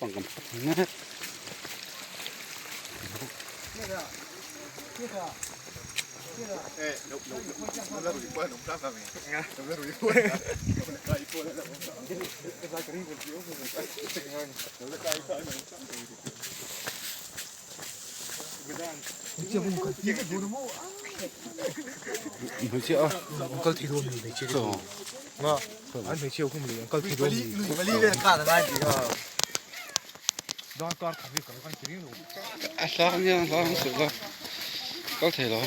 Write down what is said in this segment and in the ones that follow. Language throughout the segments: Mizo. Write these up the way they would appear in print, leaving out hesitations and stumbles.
A hlak nia a hlak ang suh la kal thei lo.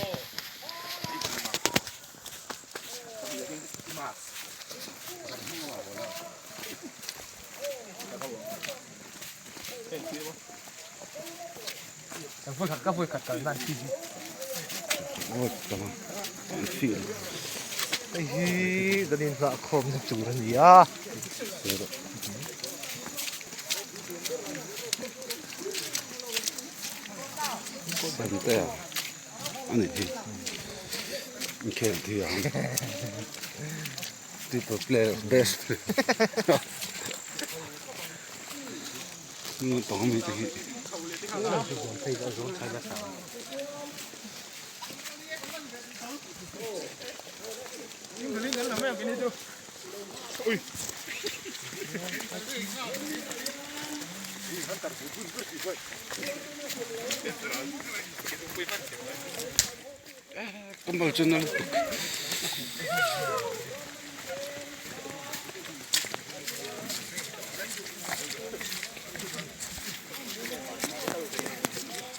Hei hi kan inhlahkhawmna tur a ni a. Santea a nih hi inkhel thiam people player best naupang ami te hi. Kambal chu na lutuk.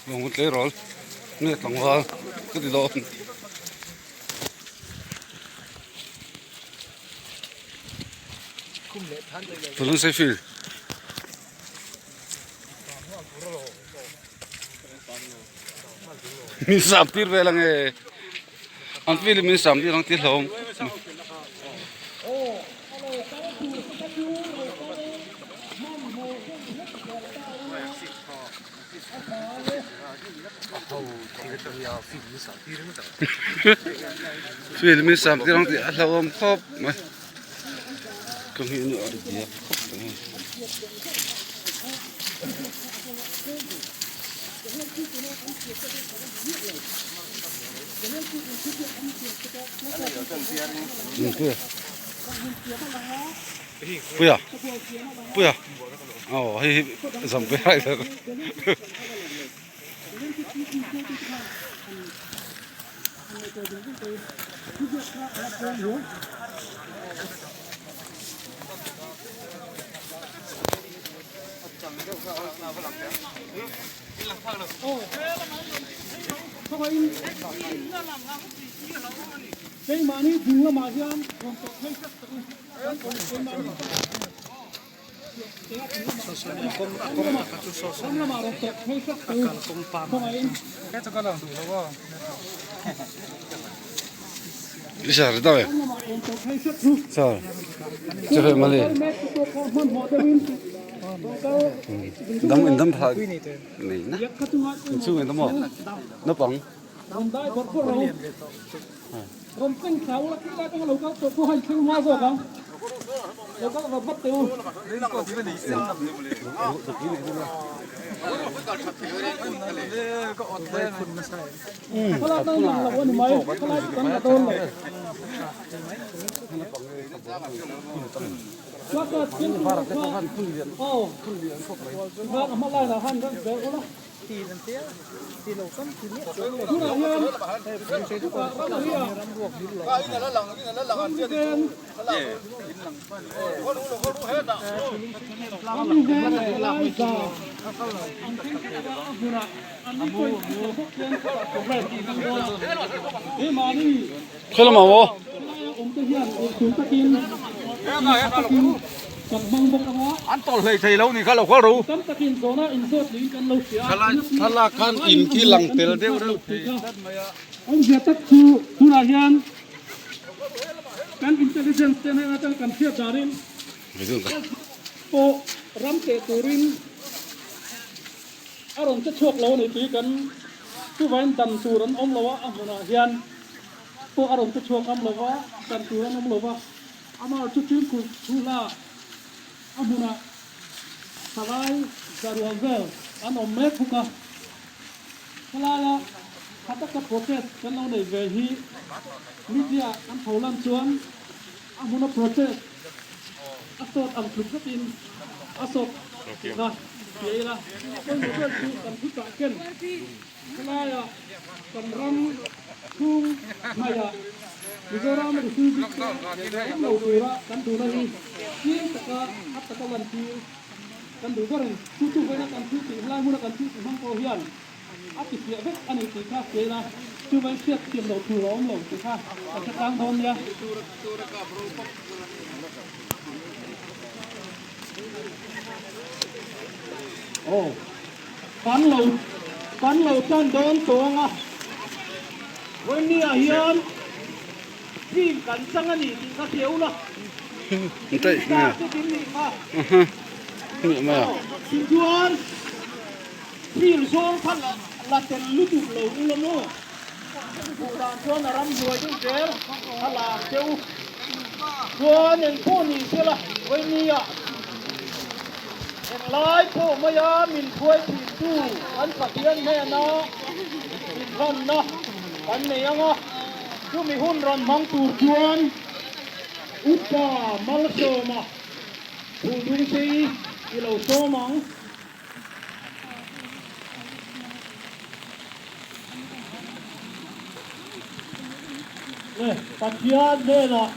Lawng tleirawl nge tlangval ka ti dawn. Tulung Saifield. Min sam tir vel ange an field min sam tir ang ti hlawm. Field min sam tir ang tih a hlauhawm khawp mai ka hmuh nu a biak khawp mai. Puia Puia aw hei hi Zampui rider Sir daw e sir chaw mali dam in dam tha nei na chung in dam naupang Khawi lamah maw? An tawlh hlei thei lo nih kha lo kal ro. Thlalak khan in khi lang tel deuh reuh thei tlat mai a. Awmzia tak chu tunah hian kan intelligence te hnen atang kan hriat danin pawh ram teh turin a rawn che chhuak lo a ni tih kan chuvain dan tur an awm lo a, a hmunah hian pawh a rawn che chhuak ngam lo va, dan tur an awm lo va, amah chu fimkhur thu hla a hmunah. Thalai zarual vel an awm mek bawk a. Khalaia tha taka protest kan lo nei ve hi media kan tho lan chuan a hmuna protest a sawt ang tluk zetin a sawt tihna hria ila. Pawimawh ber chu kan thuchah ken khalaia kan ram chhung hnaihah Mizoram refugee te awm lo tura kan duhna hi chiang taka a taka lantir Kan duh ber in chu chu vawiina kan thil tih helai hmuna kan thil tih hmang pawh hian a ti fiah vek a ni tih kha hria ila, chu vawiin hriat thiam loh tur a awm lo tih kha kan hre tlang dawn nia. Aw, kan lo kan lo tan dawn tawng a, vawiin ni ah hian team kan chang a ni tih kha hria ula. Tichuan thil zawng kha la tel lutuk lo ula maw? Duh dan chuan a ram hnuai deuh zel a la ang che u. Chuan engpawh ni sela Vawinia englai pawh maia min hruai thintu kan Pathian hnena inhlanna kan nei ang a, chumi hun rawn hmang tur chuan Upa Malsawma Phuldung sei i lo sawm ang. Le Pathian hnenah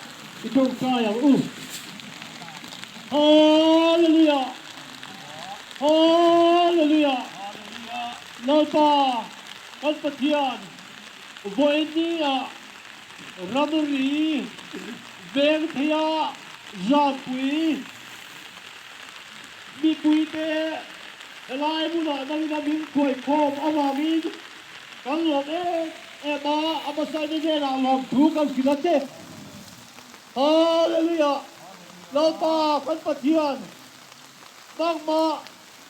i tawngtai ang u. Hallelujah! Hallelujah! Lalpa kan Pathian vawiin ah Ramri veng theia zanpui mipuite helai hmunah nangin a min khuaikhawm avangin kan lawm em em a, a hmasaina hnenah lawmthu kan hrilh a che. Hallelujah! Lalpa kan Pathian nangmah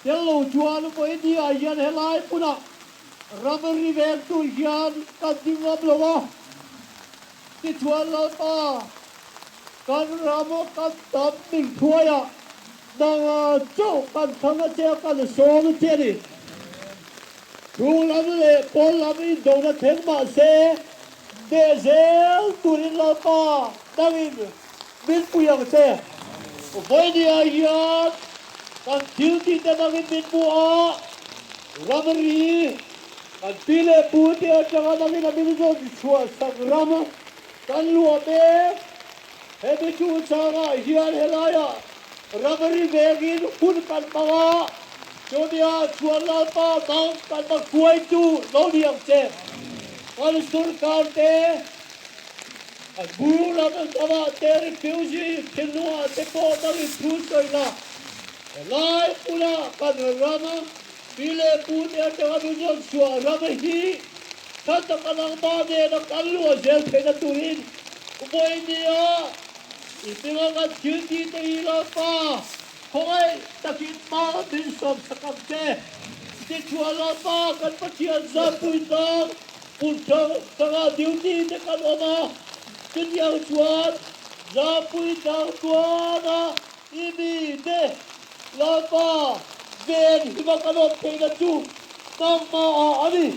tel lo chuan vawiin ah hian helai hmunah Ramri veng tur hian kan ding ngam lo a, tichuan Lalpa, kan ram kan tam min hruai a, nanga chauh kan thlang a che a, kan sawm a che a ni. Chung lam leh pawn lam indona thleng mah se, hneh zel turin Lalpa nangin min pui ang che. Vawinia hian kan thil tihte nangin min hmu a, Ramri kan pi leh pu te atanga nangin a min zawn chhuah sak ram kan luah mek. Hemi chungchangah hian helaiah ramri vengin hun kan hmang a, chunia chuan Lalpa mang kan va hruaitu lo ni ang che. Kan sorkar te, kan bur lam lamah te refugee thinlungah te pawh nangin thu sawi la. Helai hmuna kan ram pi leh pu te atanga min rawn chhuah ram hi tha taka nangmah nena kan luah zel theihna turin vawinia i hminga kan thil tih te hi Lalpa khawngaih takin hma min sawm sak ang che. Tichuan Lalpa kan Pathian zampui tlang hmun hrang hrangah duty te kan awm a, chutiang chuan zampui tlang tuana I mi te Lalpa ven hima kan awm theihna chu nangmah ah a ni.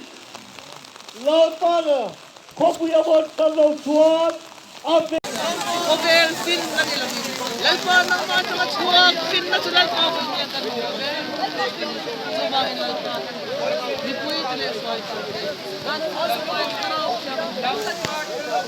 Lalpa'n khawpui a vawn tan lo chuan a ven. Khawvel finna ni lovin Lalpa nangmah atanga chhuak finna chu Lalpa vawiin kan hmu ve. Chuvangin Lalpa kan mipui te leh hruaitu te kan Pathian Thlarau Thianghlim Lalpa hian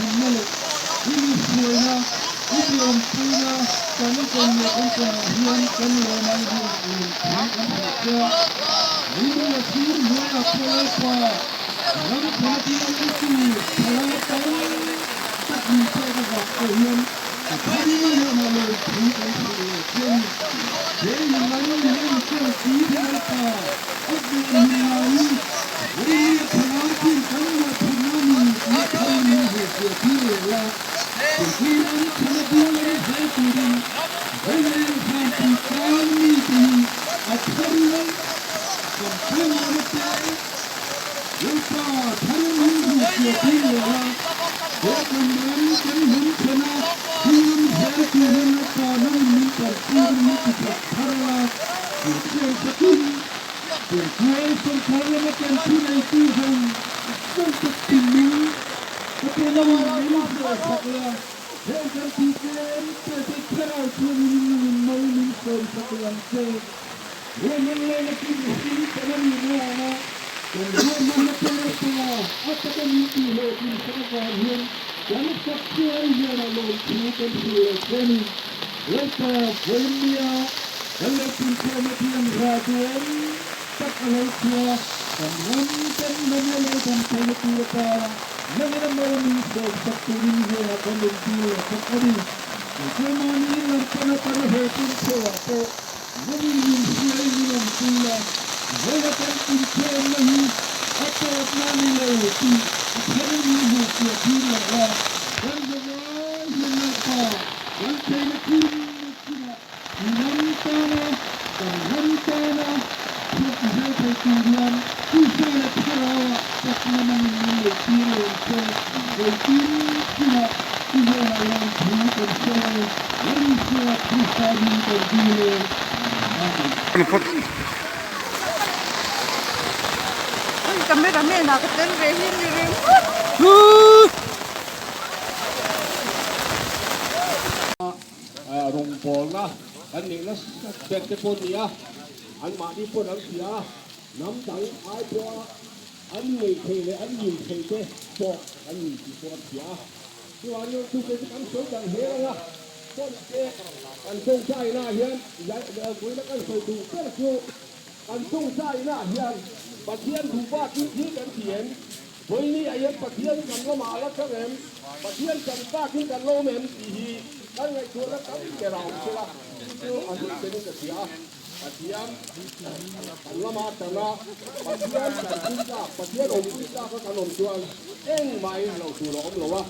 Himna leh i mi hruaina, i mi awmpuina kan tawn leh kan tawnah hian kan lawm ang biak lawm thu kan hrilh che a. Leilung a thlir hnuaiah pawh Lalpa ram thana bial tu thalai tam tak min pek avang pawh hian a thar hnenah lawm thu kan hrilh leh che a ni. He in lam min enkawl tu hi Lalpa a hmel hmingaiin Vawinia thalai chin kan mawhphurhna a ni tih thar min hrilhfiah tir leh la. Chutih ram thana bial ram zel turin Vawiin hram pui. Thingtlang mite hi a tharin kan pawimawhna te Lalpa tharin min hmuhchhuah pui leh a, he kan ram kan hnam chhana thingam zel turin Lalpa nangin min tanpuiin min tichak thar a, Pathian takin Central Sorkar lama kan thuneitu zawng zawng tak thinlung ka pe nangin min hruaisak la, heng kan tih tlem te te thlarau chuanin nangin mal min sawmsak leh ang che. Ruahman lawna chu mihring kan a nih mai ang a, kan ruahmanna te leh pa a taka min tih hlawhtlinsak avang hian kan fak chuan hian a lawmthu kan hrilh leh che a ni. Lalpa vawiinnia kan lo punkhawmna thiam rah duhawm tak a lo chhuah kan ram kan hnam leh lo dam theihna tur atana nangin a mal min sawmsak turin hnenah kan rawn dil leh bawk a ni. Keimahni in lam pana kan he punkhawah pawh nangin min hriai min awmpui la, vawiina kan punkhawmna hi a tawpna a ni lo tih a tharin min hmuhchhuah tir leh la, kan zavai hian Lalpa Kan theihna kim chungah ram tana kan ram tana thawk zel thei tur hian Krista leh Thlarauah chakna nangin min neih tir leh ang che. Engtin chungah i hnenah lawmthu kan sawi e, Lal Isua Krista ding kan dil e. Amen. Cameraman ah ka tel ve hi ni ringawt. Rawngbawlna kan neih nasa ber te pawh a ni a, anmahni pawn an hria a, hnam dang ai pawha an neih theih leh an nin theih te pawh kan ni tih pawh an hria a. Chuvangin chute chu kan sawi dan hle ang a, pawn te kan tawngtainaah hian vawiina kan sawi duh ber chu kan tawngtainaah hian Pathian duh bakin thil kan ti em? Vawiini ah hian Pathian kan lamah a la thang em? Pathian kan takin kan lo awm em? tih hi kan ngaihtuahna tam ber a awm sela, chu chu a hlim berin ka hria a. Pathian kan lamah a tan a, Pathian kan pui tlak, Pathian awmpui tlaka kan awm chuan engmahin lo tur a awm lo a.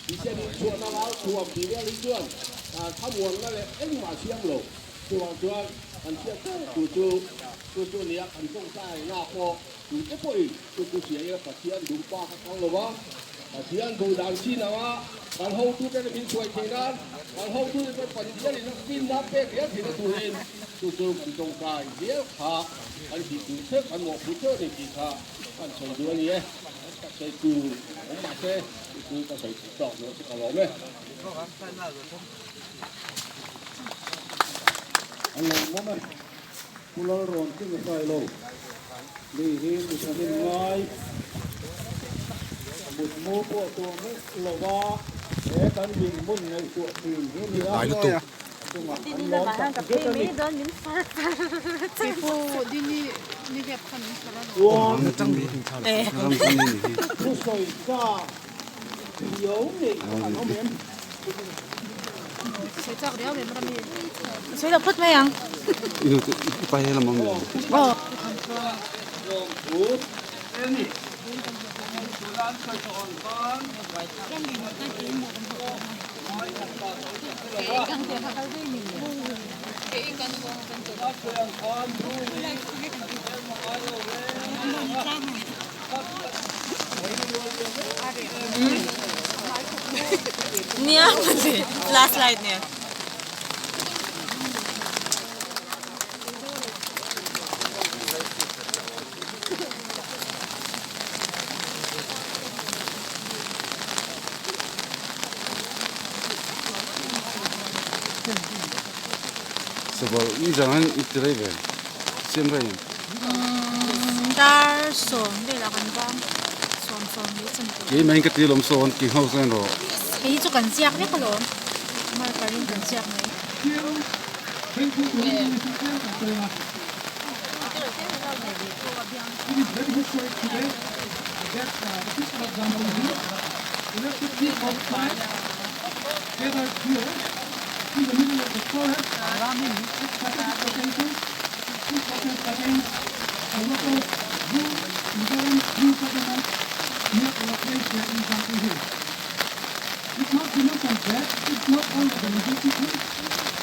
Thisen inchhuahna ral thuam tih vel hi chuan thlamuanna leh engmah a siam lo. Chuvang chuan kan hriat ber tur chu chu chu a nia, kan tawngtaina pawh Tute pawhin chu chu hria ila Pathian duh pa ka kal lo a, Pathian duh dan chin anga kan hotute nih min hruai theih nan, kan hotute chuan Pathianin a finna pek zel theihna turin chu chu kan tawngtai zel kha kan tih tur theuh, kan mawhphu theuh a ni tih kha kan sawi duh a ni e. Ka sawi tur awm mah se chu chu ka sawi theih tawk duh a chu ka lawm e. A lawmawm e. Pu Lalrawn chu ni sai lo. Mi hi mi thamin ngai mutmu pawh tuah meuh lo va, he kan dinhmun ngaihtuah thin hi ni a, a chungah kan lawm tak zet a ni. Chuan thusawi chak riau nei an awm em? Sawi chak riau em rami? Sawi lo phawt mai ang. Inu te i pa he lam awm lo. Aw. Nia mawle flashlight nen. Sabawlh ni zang hian i ti rei ve siam rei em? Dar sawm velah kan bang sawm sawm leh chan tawh. Keimah in ka ti alawm sawn ki ngho sawn rawh. Hei hi chu kan ziak vek alawm marker in kan ziak mai.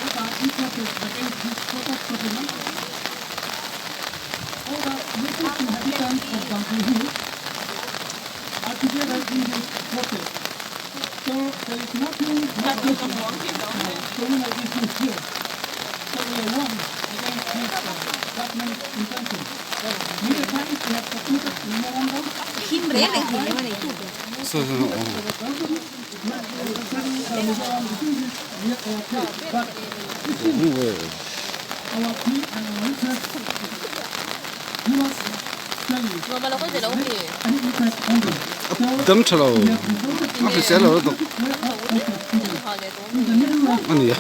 that are interested against this proposed settlement. All the native inhabitants of Jampui Hill are together in this process. So there is nothing communal issues here. So we are one against this government intention. Many times we have submitted memorandum Him reng reng thei lem a nei tu ber. So so aw. Dam tha lo a hrisel lo lutuk a ni a.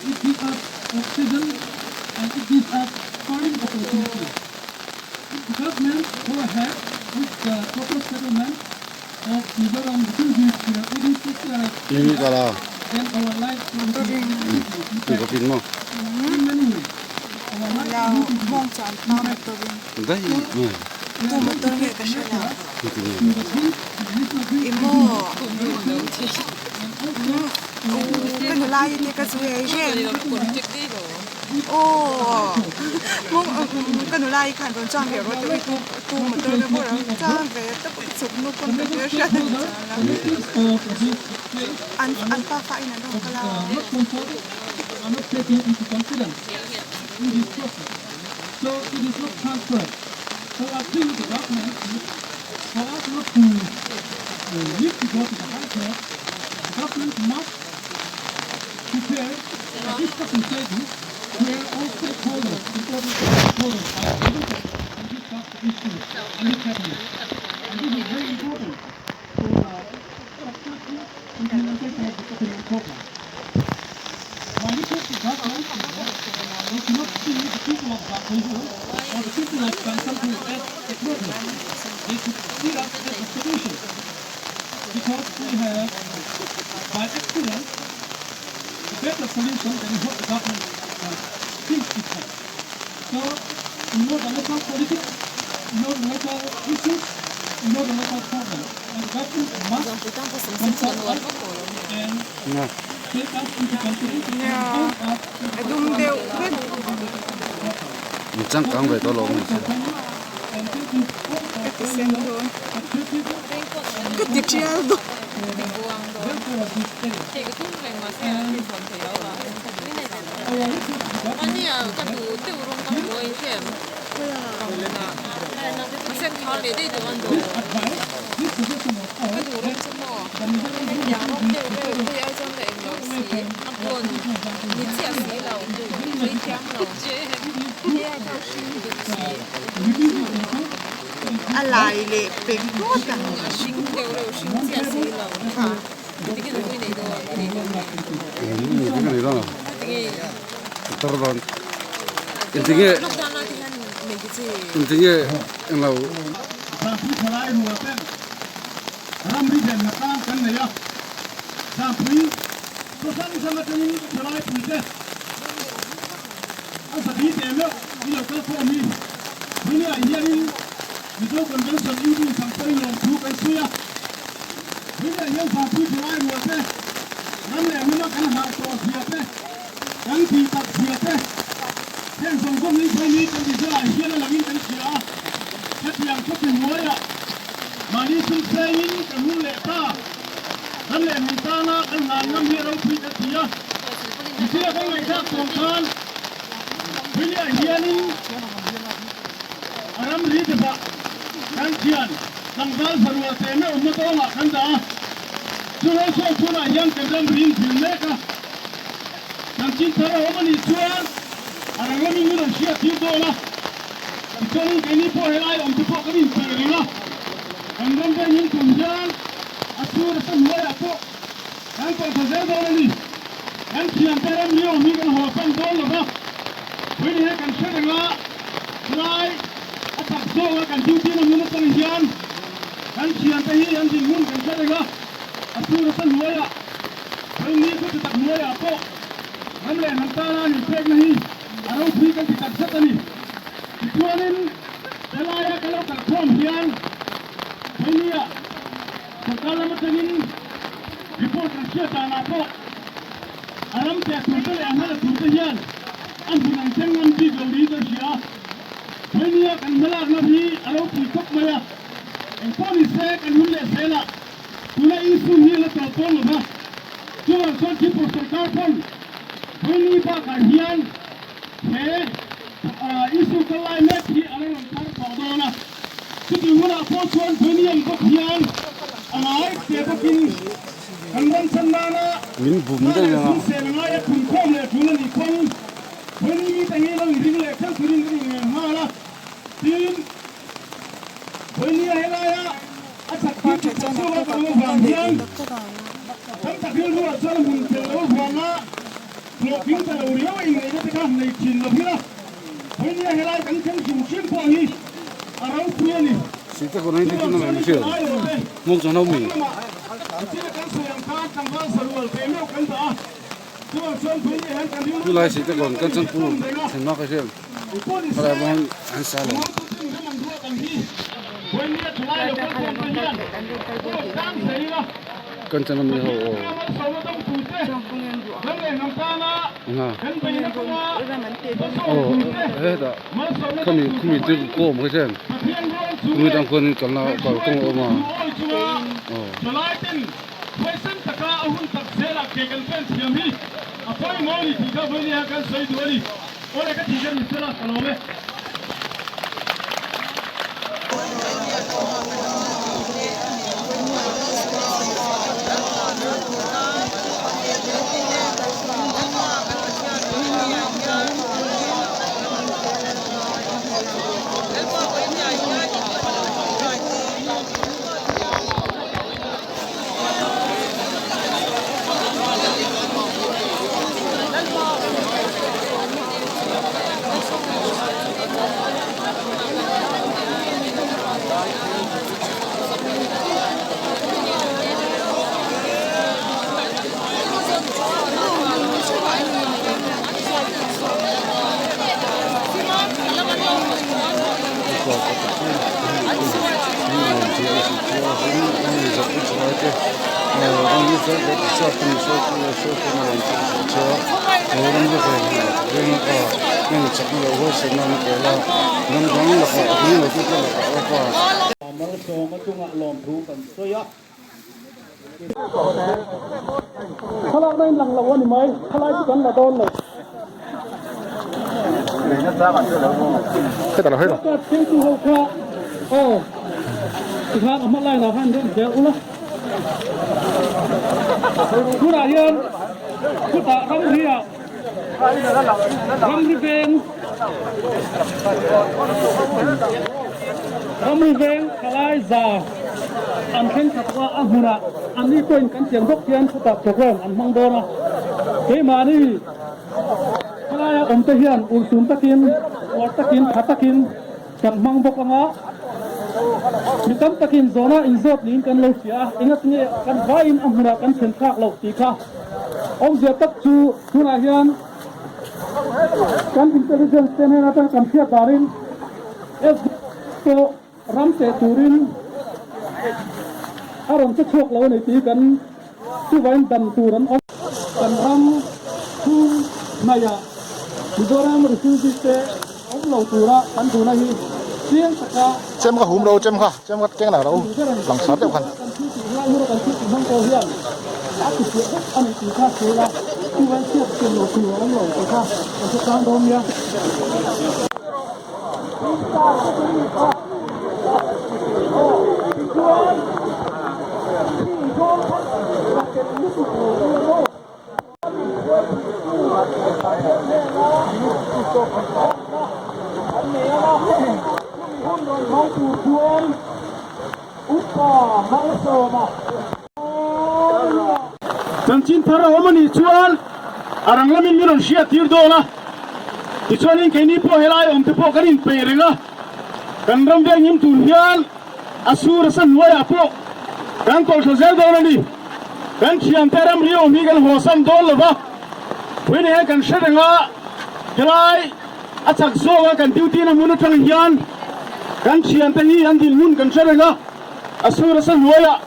It gives us oxygen and it gives us farming opportunity. If the government go ahead with the proper settlement of Mizoram refugees here within CCRS Imi kala then our lives will be tui ka pin maw. in many ways. Our lives Lo will be mawng chuan hma motor in Dai nge tu motor nge ka hre lo. ti nge. I maw Ka nu lai te ka zu ei reng aw ka nu lai khan rawn chuang ve rawh te tu motor nge pawh rawn chuang ve ta pawh ka chhuk nu pawn ka hria hriat a ni chuan a an an pa fa in an rawn kal a. Government must prepare a discussion table where all stakeholders, important stakeholders are invited and discuss the issue and the cabinet. And this is very important for the successful implementation of the settlement program. My request to government is that they should not see the people of Jampui or the people of Bansangpui as a problem. They should see us as a solution because we have, by experience, a better solution than what the government thinks it has. So, we know the local politics, we know the local issues, we know the local problems. And the government must consult us and take us into consideration and help us A dum deuh vek. Changkang ve tawh lo ang chu. Ka ti sen dawn. Ka ti tial dawn. A lai leh pek ngawt ang. Ramri venna tlang kan nei a, Zampui khaw hrang hrang atangin thalai puite a zabi teh meuh i lo kal khawm hi. Tuniah hianin Mizo Convention Union chang pawhin lawmthu kan sawi a, tuniah hian Zampui thalai rual te, ram leh hnama kan harh tawh zia te, kan tih tak zia te, heng zawng zawng hi pawhin hi kan Mizoah hian a langin kan hria a, hetiang khawpi hnuaiah Mahni sum sengin kan hung leh ta. Kan leh hnam tana kan hlan ngam hi a ropui kan ti a. Mithila kan ngaihthlak tawng khan Puilia hianin a ramri depah kan thian tlangval sarual te meuh awmna tawngah kan dah a. Chulai chhuak chhunah hian kan ramri in thil mek a. Kan chin thar a awm a nih chuan a rang lamin min rawn hriat tir dawn a. Tichuanin keini pawh helai awm te pawh kan inper reng a, kan ram vengin tum hian a chhur a sa hnuaiah pawh kan kawh tha zel dawn a ni. Kan thiante ram hi awm hi kan haw san dawn lo va, vawiin he kan hre reng a, helai a chak zawk a kan duty na hmun atang hian kan thiante hi an dinhmun kan hre reng a, a sur ata hnuaiah vawiin ni khaw ti tak hnuaiah pawh ram leh hnam tana an inpekna hi a ropui kan ti tak zet a ni. Tichuanin helaia ka lo kalkhawm hian vawinia Sorkar lam atangin report kan hriat danah pawh a ram teh turte leh a hmala turte hian a hmun an thleng ngam bik lo niin kan hria a. Vawinia kan hmalakna hi a lo pui khawp mai a, engpawh ni se kan hun leh zelah tuna issue hi a la tawp dawn lo va, chuvang chuan Tripura sorkar pawn vawiini bakah hian he issue kal lai mek hi a la rawn thar chhuah dawn a. Chuti hunah pawh chuan Daniel bawk hian a ngai te bawkin kan ram chan nana hna leh sum sel a ngai a phunkhawm leh tul a nih pawn Dani mite hi lo inring leh theuh turin kan inngen nghal a. Tin, Dani a helaia a chak thil ti chak zawk a kan awm avang hian tam tak rilruah chuan a hmun fel lo avanga hlawhtling ta lo riau a inngaihna te kha nei thin lo hila. Vawinia helai kan thleng hrim hrim pawh hi a ropui a ni. Chuvang chuan i thalai lo te thlang lamah thil kan sawi ang khan tlangval sarual ve meuh kan dah a. Chuvang chuan vawinia hian kan rilru leh kan tum reng a. Engpawh ni se, Mawngtu ten ram an ruat ang hi vawinia thalai lo kalkhawm te hian vote tlang zel ila. Pathian atanga malsawmna dawngtu te ram leh hnam tana kan beihna kawnga hmasawn tur te malsawmna dawngtu tur pawhin Pathian rual chung leh kan hruaitu te thu awi chunga thalai ten huaisen taka a hun tak zelah ke kan pen thiam hi a pawimawh a ni tih kha vawinia kan sawi duh a ni. Awle ka tih ka ni sela ka lawm e. Malsawma chungah lawmthu kan sawi a. Thlalakna in lang lo a ni mai, thalai chu kan la dawn lo. Ka theitu ho kha aw tikhan a hma line ah khan rem zel ula. Tunah hian chutah ramri ah ramri veng ramri veng thalai za an thleng khat a a hmunah anni pawhin kan tiang bawk hian chutah program an hmang dawn a keimahni Khalaia awmte hian ulhsum takin, uar takin, tha takin kan hmang bawk ang a, mi tam takin zawhna inzawt niin kan lo hria a, enga tinge kan vaiin a hmunah kan thlen thlak loh tih kha awmzia tak chu tunah hian kan intelligence te hnen atang kan hriat danin SDF pawh ram teh turin a rawn che chhuak lo a ni tih kan Chuvain dan tur an awm. Kan ram chhung hnaihah Mizoram refugees te awm lo tura kan duhna hi chiang taka Chem kha hum lo, chem kha, chem kha keng lah lo, langsar deuh khan. Kan thil tih lai huna kan thil tih hmang pawh hian a ti fiah vek a ni tih kha sawi la, chuvain chhiat ken lo tur a awm lo tih kha kan hre tlang dawn nia. Chanchin thar a awm a nih chuan. A rang lamin min rawn hriat tir dawn a, tichuanin keini pawh helai awmte pawh kan inpeih reng a, kan ram veng him tur hian a sur a sa hnuaiah pawh kan tawlhthla zel dawn a ni. Kan thiante ramri awm hi kan hawsan dawn lo va, puini hian kan hre reng a, helai a chak zawnga kan duty na hmun atang hian kan thiante hi an dinhmun kan hre reng a, a sur a sa hnuaiah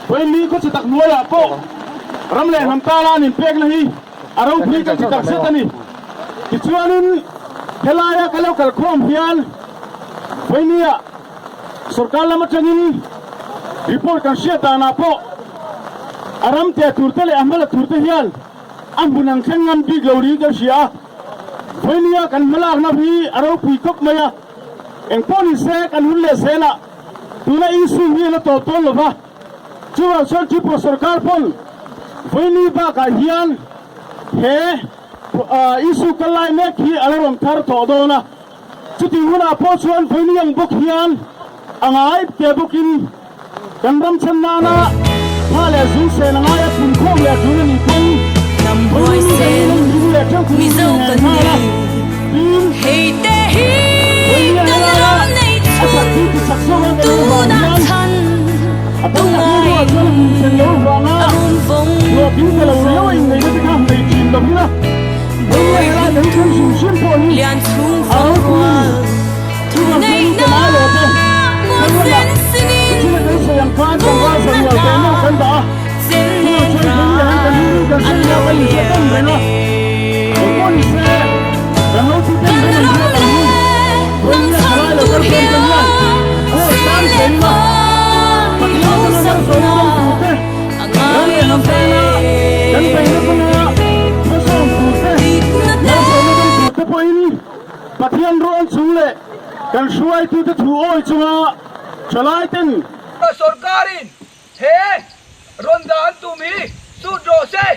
Puini khawchhe tak hnuaiah pawh ram leh hnam tana an inpekna hi a ropui kan ti takzet a ni. Tichuanin helaia ka lo kalkhawm hian Puinia sorkar lam atangin report kan hriat danah pawh a ram teh turte leh a hmala turte hian a hmun an thleng ngam bik lo niin kan hria a. Puinia kan hmalakna hi a ropui khawp mai a, engpawh nise kan hun leh zelah Tuna issue hi a la tawp dawn lo va, chuvang chuan Tripura sorkar pawn vawiini bakah hian he issue kal lai mek hi a la rawn thar tawh dawn a. Chutih hunah pawh chuan vawiini ang bawk hian a ngai te bawkin kan ram chhan nana tha leh zung sen a ngai a, punkhawm leh tul a nih pawn vawiini kan in a inring leh theuh tur in a nghal a. Tin, vawiini a helaia a chak hi ti chak zawk a kan awm vang hian a tam tak rilruah chuan a hmun sen lo vanga hlawhtling ta lo riau a inneihna te kha nei thin lo hi a, vawiini a helai kan thlen hrim hrim pawh hi a ropui a ni. Chuvang chuan in ka mai lo te kan lamah thil a kan sawi ang khan tlangval sarual teh meuh kan dah a, chuvang chuan vawiini ah hian kan rilru kan hre nia kan inhre tawn reng a, engpawh ni se kan lo thu ten reng an hriat ang hi vawiini a thalai lo kal tawn te hian aw tan chen ila Pathian atanga malsawmna dawng tur te ram leh hnam tana kan beihna kawnga hmasawn tur te malsawmna dawng tur te pawhin Pathian rawn chung leh kan hruaitute thu awi chunga thalaiten Sorkarin he rawn dah an tum hi sut rawh se.